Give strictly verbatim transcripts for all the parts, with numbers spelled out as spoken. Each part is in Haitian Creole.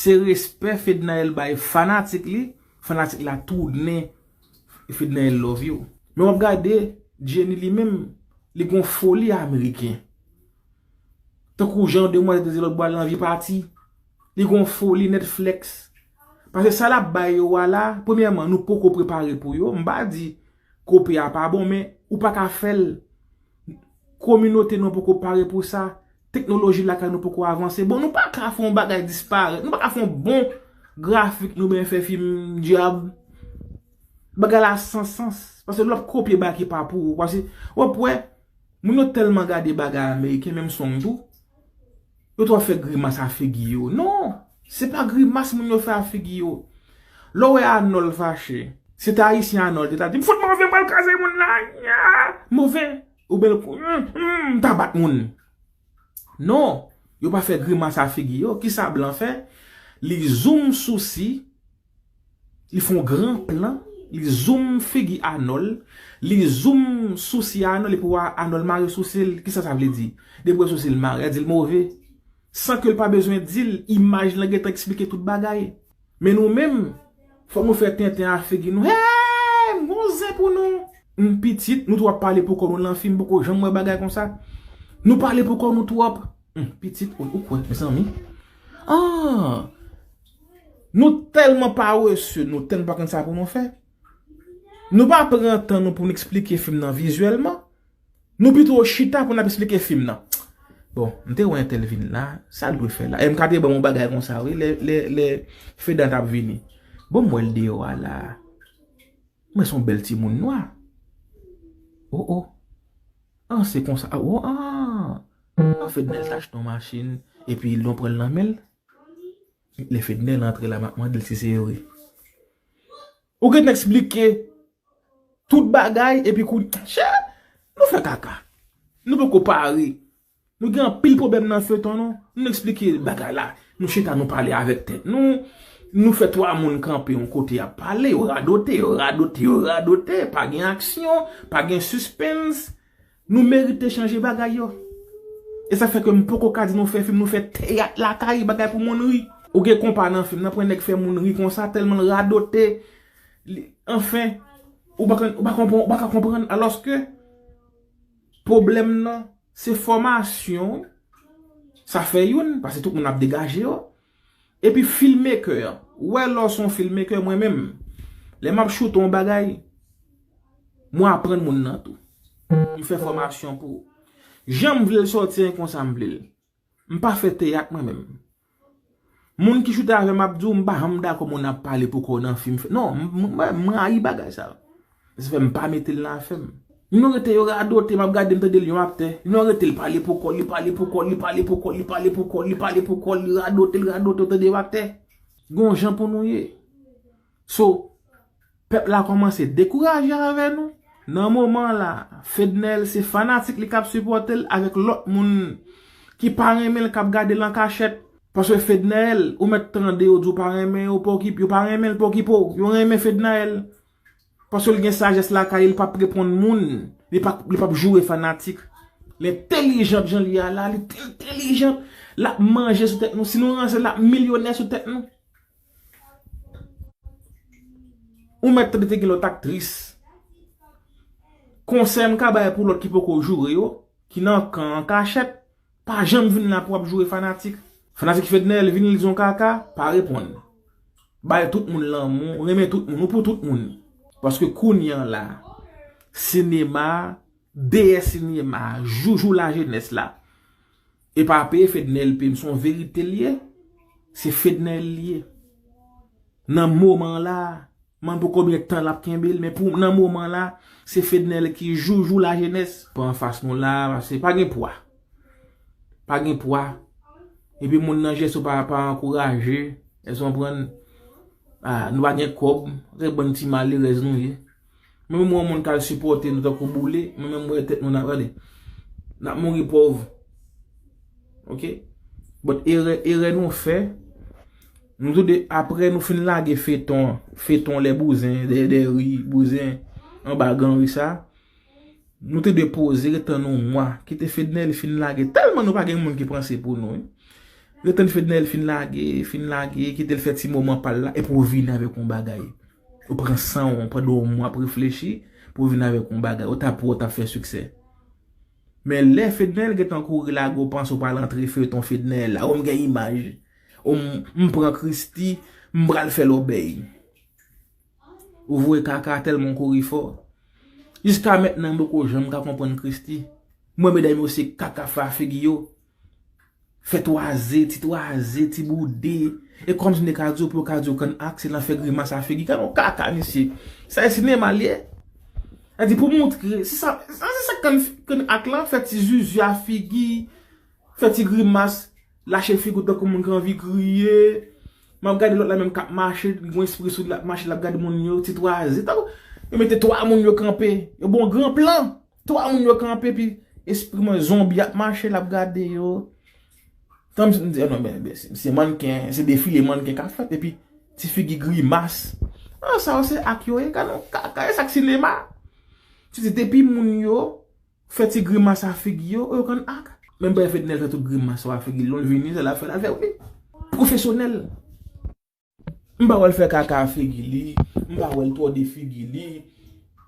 Se respè Fednaelle bay fanatik li, fanatik la tounen Fednaelle love yo. Men w ap gade, Jenny li menm, li gon foli ameriken. Tankou jan demwazèl te di lòt bò a, l anvi pati. Li gon foli Netflix. Paske sa l ap bay yo a la, premyèman, nou poko prepare pou yo. M pa di kopi a pa bon, men ou pa ka fè l. Kominote nou poko pare pou sa. Teknoloji lakay nou poko avanse. Bon, nou pa ka fè yon bagay disparèt. Nou pa ka fè yon bon grafik, nou ben fè fim dyab. Bagay la san sans. Paske lè w ap kopye bagay ki pa pou ou. Paske w ap wè, moun yo tèlman gade bagay ameriken, menm song tou, yo twò fè grimas a figi yo. Non! Se pa grimas moun yo fè a figi yo. Lè w wè Anòl fache, se te ayisyen Anòl te ta di, "M fout move, m pral kraze moun la, nya, move." Oubyen l, "M, m, m ta bat moun." Non, yo pa fè grimas a figi yo. Kisa blan fè? Li zoom sousi, li fè yon gran plan, li zoom figi Anòl, li zoom sousi Anòl, epi w wè Anòl mare sousi l. Kisa sa vle di? Depi w wè sousi l mare, a di l move. San ke l pa bezwen di l, imaj lan gentan eksplike tout bagay. Men nou menm, fòk nou fè tenten a figi nou. Hey, m gon zen pou nou. M pitit, nou twò pale pou kò nou nan fim, poko janm wè bagay konsa. Nou pale pou kò nou twòp. Hum, pitit, ou, ou kwè, mezanmi? Ah! Nou tèlman parese, nou tèlman pa konn sa pou nou fè. Nou pa pran tan nou pou n eksplike fim nan vizyèlman. Nou pito chita pou n ap eksplike fim nan. Bon, m te wè entèl vin la, sa l dwe fè la? M K te ban m yon bagay konsa, wi, lè, lè, lè Fedna t ap vini. Bon, m wè l deyò a la. Mwen se yon bèl timoun nwa. Oh, oh. An, se konsa. Ah, oh, ah. An, Fedna l t achte yon machin, epi l pran l nan men l. Lè Fedna l antre la, m ap mande l si se vre. Ou gentan eksplike tout bagay, epi kou, chè, nou fè kaka. Nou poko pare. Nou gen anpil pwoblèm nan feyton nou. Nou eksplike bagay la. Nou chita, nou pale avèk tèt nou. Nou fè twa moun kanpe yon kote, y ap pale, yo radote, yo radote, yo radote. Pa gen aksyon, pa gen suspense. Nou merite chanje bagay yo. E sa fè ke m poko ka di nou fè fim, nou fè teyat lakay, bagay pou moun ri. Ou gen konpa nan fim nan, pran nèg fè moun ri konsa, tèlman l radote. Li, anfen, ou pa konn, ou pa konprann, ou pa ka konprann. Alòske, pwoblèm nan, se fòmasyon, sa fè youn, paske tout moun ap degaje yo. Epi filmmaker, ou wè lè w se yon filmmaker, mwen menm, lè m ap choute yon bagay, mwen aprann moun nan tou. M fè fòmasyon pou ou. Jan m vle l sòti, se konsa m vle l. M pa fè teyat mwen menm. Moun ki choute avè m ap di w, m pa janm dakò moun ap pale pou kò w nan fim. Non, m, m, m rayi bagay sa. Sa fè m pa mete l nan afè m. Li nou rete yo radote, m ap gade, m tande l yon ap tè. Li nou rete l pale pou kò l, li pale pou kò l, li pale pou kò l, li pale pou kò l, li pale pou kò l, li radote, li radote, w tande yo ap tè. Gon jan pou nou ye. So, pèp la kòmanse dekouraje avè nou. Nan moman la, Fednaelle se fanatik li k ap sipòte l avèk lòt moun ki pa renmen l k ap gade l an kachèt. Paske Fednaelle, ou mèt tande yo di w pa renmen yo, pa okip-, yo pa renmen l, pa okipe w. Yo renmen Fednaelle. Paske l gen sajès lakay li, l p ap reponn moun. Li p ap, li p ap joure fanatik. L entèlijant jan l ye a la, li entèlijant. L ap manje sou tèt nou. Si nou ranse, l ap milyonè sou tèt nou. Ou mèt tande te gen lòt aktris. Konsèy m ka bay pou lòt ki poko joure yo, ki nan kan an kachèt, pa janm vin la pou w ap joure fanatik. Fanatik Fednaelle vin li di yon kaka, pa reponn. Bay tout moun lanmou, renmen tout moun, ou pou tout moun. Paske kounye a la, sinema, deyè sinema, joujou lajenès la. E pa peye Fednaelle peye m, se yon verite l ye. Se Fednaelle li ye. Nan moman la, m pa konn pou konbyen tan l ap kenbe l, men pou nan moman la, se Fednaelle ki joujou lajenès. Pa anfas nou la, paske pa gen pwa. Pa gen pwa. Epi moun nan jès yo pa, pa ankouraje. Èske w konprann? Ah, nou pa gen kòb, se bann ti malerèz nou ye. Mwen menm, m wè yon moun k al sipòte nou tankou boule, mwen menm, m wè tèt nou nan, gade, n ap mouri pòv. Oke? But erè, erè nou fè, nou tou de, apre nou fin lage feyton, feyton lè bouzen, dèyè dèyè ri, bouzen, anba gan ri sa, nou te dwe poze, ret tann yon mwa, kite Fednaelle fin lage, tèlman nou pa gen moun ki panse pou nou, wi. Gentan Fednel fin lage, fin lage, kite l fè ti moman pa l la, epi w vini avèk yon bagay. Ou pran san w, pandan yon mwa ap reflechi, pou w vini avèk yon bagay. Ou t ap, ou t ap fè siksè. Men lè Fednel gentan kouri lage, ou panse w pral antre feyton Fednel la. O, m gen imaj. O, m, m pran Christie, m pral fè lòbèy. Ou voye kaka tèlman w kouri fò. Jiska mentnan, m poko janm ka konprann Christie. Mwen, medam yo, se kaka fè a figi yo. Fè twa ze, ti twa ze, ti boude. E kòmsi m te ka di w, pou yo ka di w kann ak, se nan fè grimas a figi. Gad yon kaka, mesye. Sa e sinema l ye. Sa di pou montre, se sa, sa se sa kann, kann ak lan, fè ti zuzu a figi, fè ti grimas, lache figi w tankou moun ki anvi kriye. M ap gade lòt la menm k ap mache, li gon espri sou li, l ap mache, l ap gade moun yo, ti twa ze. Tankou, yo mete twa moun yo kanpe, yo bon gran plan. Twa moun yo kanpe, epi espri mwen zonbi ap mache, l ap gade yo. Tanm si m di, "Ah non, men, men, se, se mannken, se defile mannken k ap fèt, epi ti figi grimas." Ah, sa yo se ak yo ye, gade yon kaka, e sa k sinema. Ti di, depi moun yo fè ti grimas a figi yo, yo konn ak. Menm Brè Fednel fè tout grimas yo a figi l, lè l vini, se l ap fè l avè w li. Pwofesyonèl. M pa wè l fè kaka a figi li, m pa wè l twò de figi li.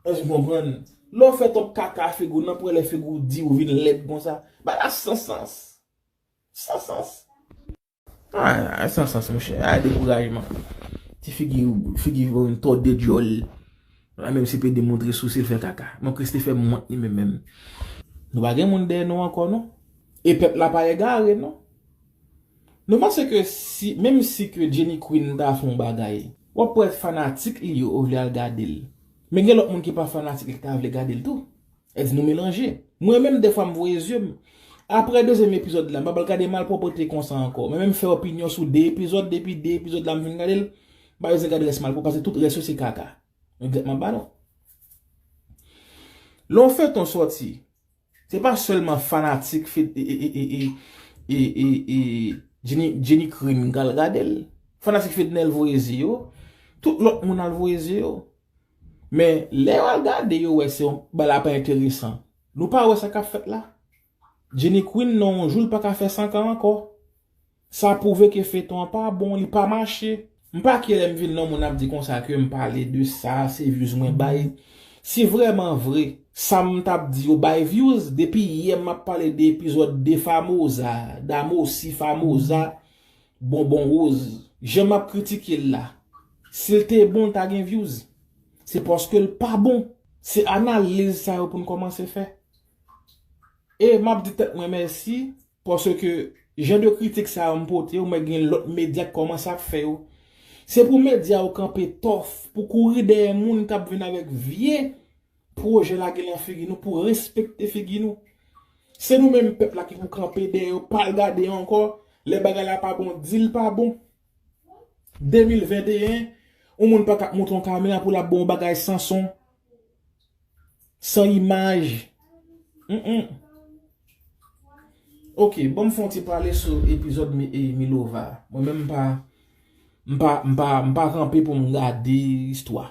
Èske w konprann? Lè w fè twòp kaka a figi w, nan pwen lè figi w di ou vin lèd konsa. Bagay la san sans. San sans. Ah, san sans, monchè. Ah, dekourajman. Ti figi, figi yon twò de dyòl. La menm si pe demontre sou si l fè kaka. Mon Christie fè m wont li menm menm. Nou pa gen moun dèyè nou ankò, non. E pèp la pa egare, non. Nou panse ke si, menm si ke Jenny Queen ta fè yon bagay, w ap wè fanatik li yo vle al gade l. Men gen lòt moun ki pa fanatik li ki ta vle gade l tou. E di nou melanje. Mwen menm, dèfwa m voye zye m. Apre dezyèm epizòd la, m pa pral gade malpwòpte konsa ankò. Mwen menm fè opinyon sou de epizòd, depi de epizòd la m fin gade l, m pa bezwen gade rès malpwòpte, paske tout rès yo se kaka. Egzakteman, ba non. Lè yon feyton sòti, se pa sèlman fanatik Fed-, e, e, e, e, e, e, e, Jenny, Jenny Queen k al gade l. Fanatik Fednel voye zye yo. Tout lòt moun al voye zye yo. Men, lè yo al gade, yo wè se yon bagay la pa enteresan. Nou pa wè sa k ap fèt la? Jenny Queen, nan yon jou, l pa ka fè san K ankò. Sa pwouve ke feyton an pa bon, li pa mache. M pa kè lè m vin nan moun ap di konsa ke m pale de sa, se views mwen bay. Si vrèman vre, sa m t ap di yo bay views, depi yè m ap pale de epizòd de Famoza, Damosi Famoza, Bonbon Woz. Jan m ap kritike l la. Si l te bon, l ta gen views. Se paske l pa bon. Se analiz sa yo pou n kòmanse fè. E m ap di tèt mwen mèsi, paske jan de kritik sa yo m pote yo, mwen gen lòt medya k kòmanse ap fè yo. Se pou medya yo kanpe tòf, pou kouri dèyè moun k ap vin avèk vye pwojè lage nan figi nou, pou respekte figi nou. Se nou menm pèp la ki pou kanpe dèyè yo, pa al gade yo ankò. Lè bagay la pa bon, di l pa bon. De mil venteyen, yon moun pa ka ap montre yon kamera pou l ap ba w yon bagay san son, san imaj. Mm, mm. Ok, ban m fè yon ti pale sou epizòd Mi-, e, Milova. Mwen menm m pa, m pa, m pa, m pa kanpe pou m gade istwa.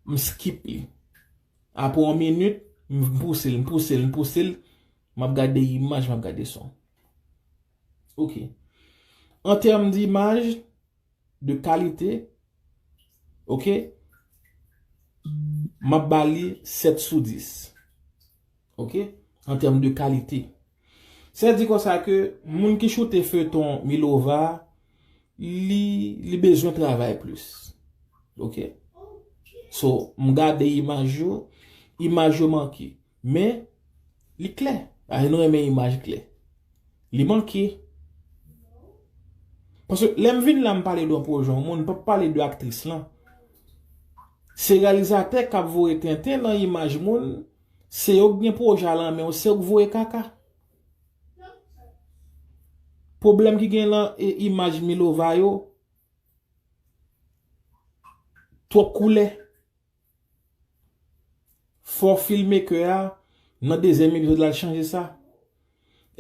M skip li. Apre yon minit, m pouse l, m pouse l, m pouse l. M ap gade imaj, m ap gade son. Ok. An tèm d'imaj, de kalite, ok, m ap ba li sèt sou dis. Ok? An tèm de kalite. Sa di konsa ke moun ki choute feyton Milova, li, li bezwen travay plis. Ok? So, m gade imaj yo, imaj yo manke. Men, li klè. Paske nou renmen imaj klè. Li manke. Paske lè m vin la, m pale de yon pwojè, yon moun, m p ap pale de aktris lan. Se reyalizatè k ap voye tenten nan imaj moun, se yo k gen pwojè a lan men yo, se yo k voye kaka. Pwoblèm ki gen lan, e, imaj Milova yo, twòp koulè. Fò filmmaker a, nan dezyèm epizòd la, l chanje sa.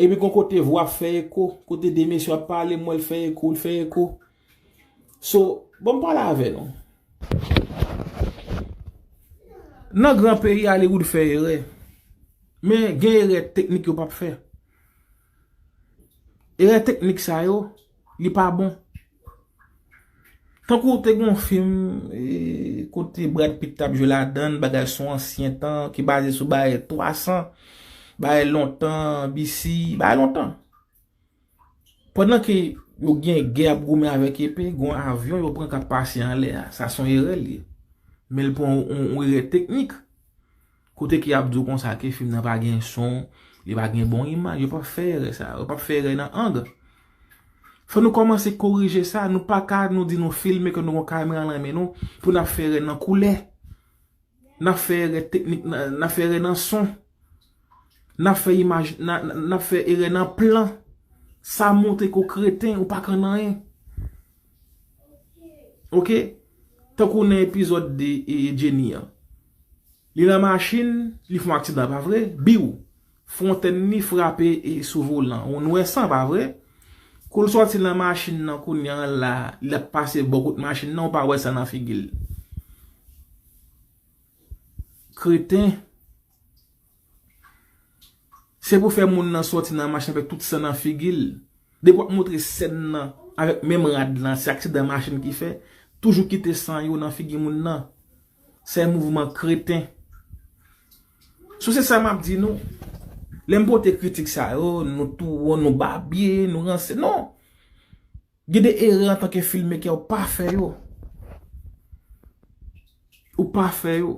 Epi gon kote vwa ap fè eko, kote de mesye ap pale, m wè l fè eko, l fè eko. So, ban m pale avè nou. Nan gran peyi, Hollywood fè erè. Men gen erè teknik yo p ap fè. Erè teknik sa yo, li pa bon. Tankou te gen yon fim, e, kote Brad Pitt t ap jwe ladan, bagay sou ansyen tan, ki baze sou bagay twa san, bagay lontan, B C, bagay lontan. Pandan ke yo gen gè ap goumen avèk epe, gen yon avyon yo pran k ap pase anlè a. Sa se yon erè l ye. Men l pa yon, yon, yon erè teknik. Kote ke y ap di w konsa ke fim nan pa gen son, li pa gen bon imaj, yo p ap fè erè sa, yo p ap fè erè nan ang. Fò nou kòmanse korije sa, nou pa ka nou di nou filme ke nou gon kamera nan men nou pou n ap fè erè nan koulè. N ap fè erè teknik, nan- n ap fè erè nan son. N ap fè imaj, n a- n ap fè erè nan plan. Sa montre ke w kreten, ou pa konn anyen. Oke? Tankou nan epizòd de e, Jenny an. Li nan machin, li fè yon aksidan, pa vre? Biw! Fontèn li frape e, sou volan. Ou wè san, pa vre? Kou l sòti nan machin nan kounye a la, l ap pase bò kot machin nan, ou pa wè san nan figi l. Kreten. Se pou fè moun nan sòti nan machin avèk tout san nan figi l. Depi w ap montre sèn nan avèk menm rad lan, se aksidan machin ki fè, toujou kite san yo nan figi moun nan. Se mouvman kreten. So se sa m ap di nou. Lè m pote kritik sa yo, nou tou wo, nou babye, nou ranse. Non! Gen de erè antanke filmmaker ou pa fè yo. Ou pa fè yo.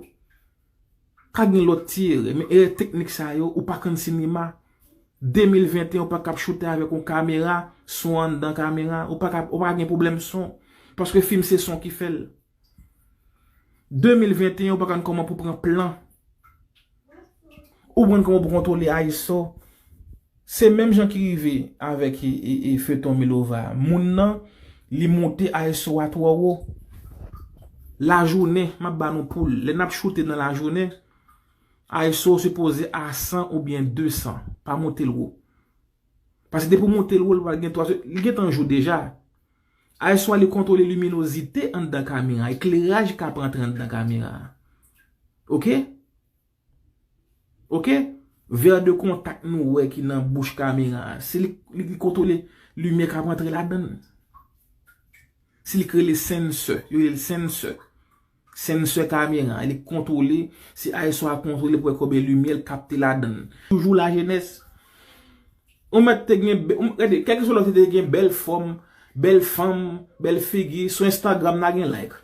Ka gen lòt ti erè, men erè teknik sa yo, ou pa konn sinema. De mil venteyen, ou pa kab choute avèk yon kamera, son anndan kamera, ou pa kab, ou pa gen pwoblèm son. Paske fim se son ki fè l. De mil venteyen, ou pa konn kòman pou pran plan. Ou konn kòman pou kontwole ISO. Se menm jan ki rive avèk e, e, e feyton Milova. Moun nan, li monte ISO a twò wo. Lajounen, m ap ba nou poul. Lè n ap choute nan lajounen, ISO sipoze a san oubyen de san. Pa monte l wo. Paske depi w monte l wo, li pral gen twa, li gentan jou deja. ISO a li kontwole liminozite anndan kamera, ekleraj k ap antre anndan kamera. Oke? Oke? Vè de kontak nou wè ki nan bouch kamera a. Se li, li, li kontwole limyè k ap antre ladan l. Se li k rele sensè. Yo rele l sensè. Sensè kamera. Li kontwole, se ISO a kontwole pou wè konbyen limyè l kapte ladan l. Toujou lajenès. Ou mèt te gen, be- ou, gade, kèlkeswa lè w te gen bèl fòm, bèl fanm, bèl figi, sou Instagram n a gen like.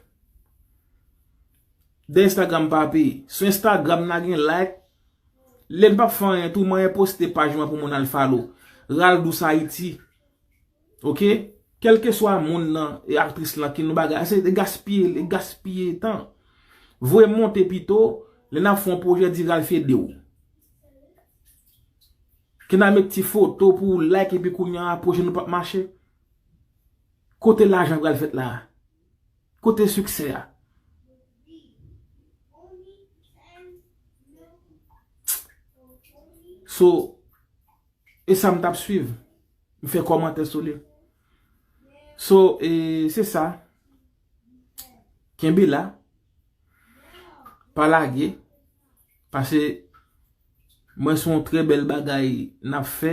De Instagram pa peye. Sou Instagram n a gen like. Lè n p ap fè anyen tou, mwen poste paj mwen pou moun al follow. Raldous Haïti. Oke? Kèlkeswa moun nan e aktris lan ki nou bagay, se gaspiye, gaspiye tan. Voye monte pito, lè n ap fè yon pwojè di Ralph ede w. Ki n a met ti foto pou w like epi kounye a pwojè nou p ap mache. Kote lajan pral fèt la? Kote siksè a? So, e sa m t ap swiv. M fè kòmantè sou li. So, e, se sa. Kenbe la. Pa lage. Paske mwen se yon trè bèl bagay n ap fè,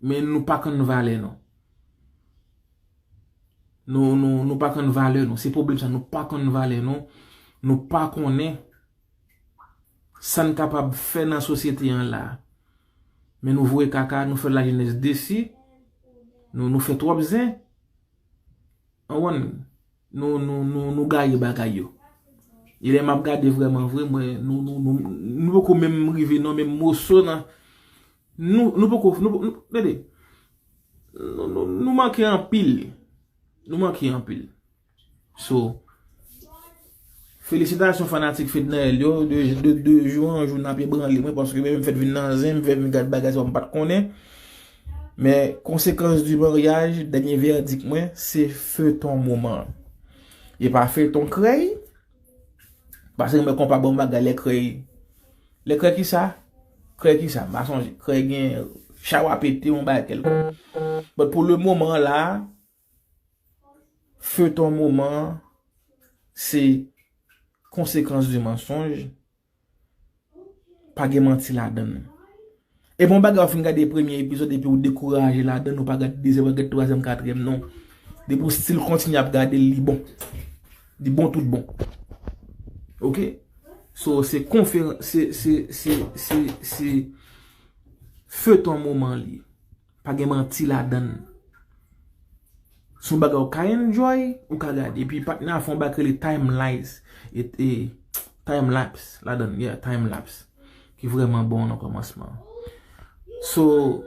men nou pa konn valè nou. Nou, nou, nou pa konn valè nou. Se pwoblèm sa, nou pa konn valè nou. Nou pa konnen sa n kapab fè nan sosyete an la. Men nou voye kaka, nou fè lajenès desi. Nou, nou fè twòp zen. Ou konprann? Nou, nou, nou, nou gaye bagay yo. E lè m ap gade vrèman vre, mwen, nou, nou, nou, nou poko menm rive nan menm moso nan. Nou, nou poko, nou, nou, tande. Nou, nou, nou manke anpil. Nou manke anpil. So, felisitasyon fanatik Fednaelle yo, de, de, de jou an jou n ap ebranle mwen, paske menm m fèk vin nan zen, m fèk vin gad bagay sa m pa t konnen. Men, konsekans di maryaj, dènye vèdik mwen, se feyton moman. E pa feyton krèy, paske mwen konpa bon bagay lè krèy. Lè krèy kisa? Krèy kisa? M pa sonje. Krèy gen chawa pete, yon bagay kèlkonk. But pou le moman la, feyton moman, se konsekans di mansonj, pa gen manti ladan l. E bon bagay, ou fin gade premye epizòd epi ou dekouraje ladan, ou pa gade dezyèm, pa gade twazyèm, katriyèm, non. Depi ou still kontinye ap gade l, li bon. Li bon, tout bon. Ok? So, se konferans, se, se, se, se, se feuton moman li. Pa gen manti ladan l. Se yon bagay ou ka enjoy, ou ka gade. Epi patnè a fè yon bagay ki rele time lapse. E, e, time lapse ladan l, yeah, time lapse. Ki vrèman bon nan kòmansman. So,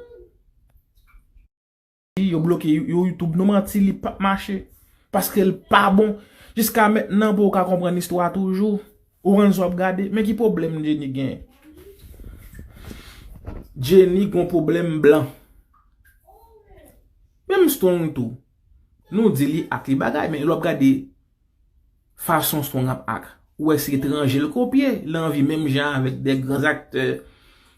yo bloke You- yo YouTube, nou manti, li p ap mache. Paske l pa bon. Jiska mentnan, pou ou ka konprann istwa toujou, ou konn sa w ap gade. Men ki pwoblèm Jenny gen? Jenny gon pwoblèm blan. Menm Strong tou. Nou di li ak li bagay, men lè w ap gade fason Strong ap ak, ou wè se etranje l kopye, l anvi menm jan avèk de gran aktè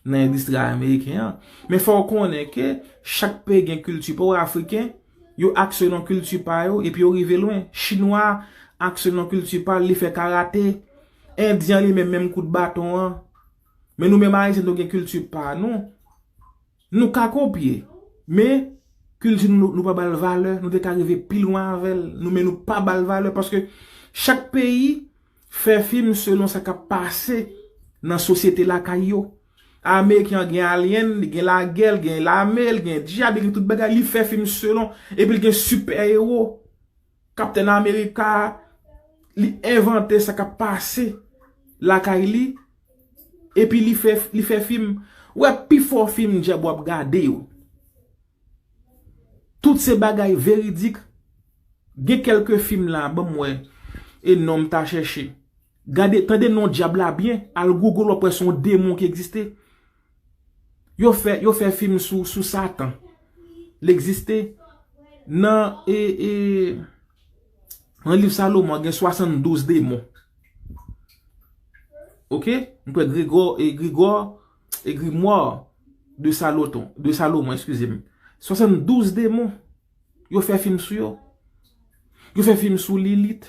nan endistri ameriken an. Men fò w konnen ke chak peyi gen kilti pa yo. Afriken, yo ak selon kilti pa yo, epi yo rive lwen. Chinwa ak selon kilti pa l, li fè karate. Endyen li menm, menm kout baton an. Men nou menm Ayisyen, nou gen kilti pa nou. Nou ka kopye, men kilti nou, nou pa ba l valè, nou te ka rive pi lwen avè l, nou, men nou pa ba l valè, paske chak peyi fè fim selon sa k ap pase nan sosyete lakay yo. Ameriken an gen alyen, li gen lagè, l gen lame, l gen dyab, li gen tout bagay, li fè fim selon, epi l gen sipè ewo. Kaptèn Amerika, li envante sa k ap pase lakay li, epi li fè, li fè fim. Ou wè, pifò fim dyab w ap gade yo, tout se bagay veridik. Gen kèlke fim la, ban m wè, e non m ta chèche. Gade, tande non dyab la byen, al Google, w ap wè se yon demon ki egziste. Yo fè, yo fè fim sou, sou Satan. L egziste. Nan, e, e, nan liv Salomon, gen swasanndouz demon. Ok? M kwè Grigò, e, Grigò, e, Grimoire de Saloton, de Salomon, eskize m. Swasanndouz demon. Yo fè fim sou yo. Yo fè fim sou Lilit.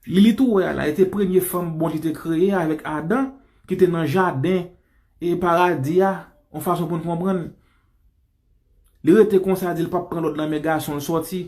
Lilit ou wè a la, e te premye fanm Bondye te kreye avèk Adan, ki te nan jaden e paradi a, yon fason pou n konprann. Li rete konsa, di l p ap pran lòd nan men gason, l sòti.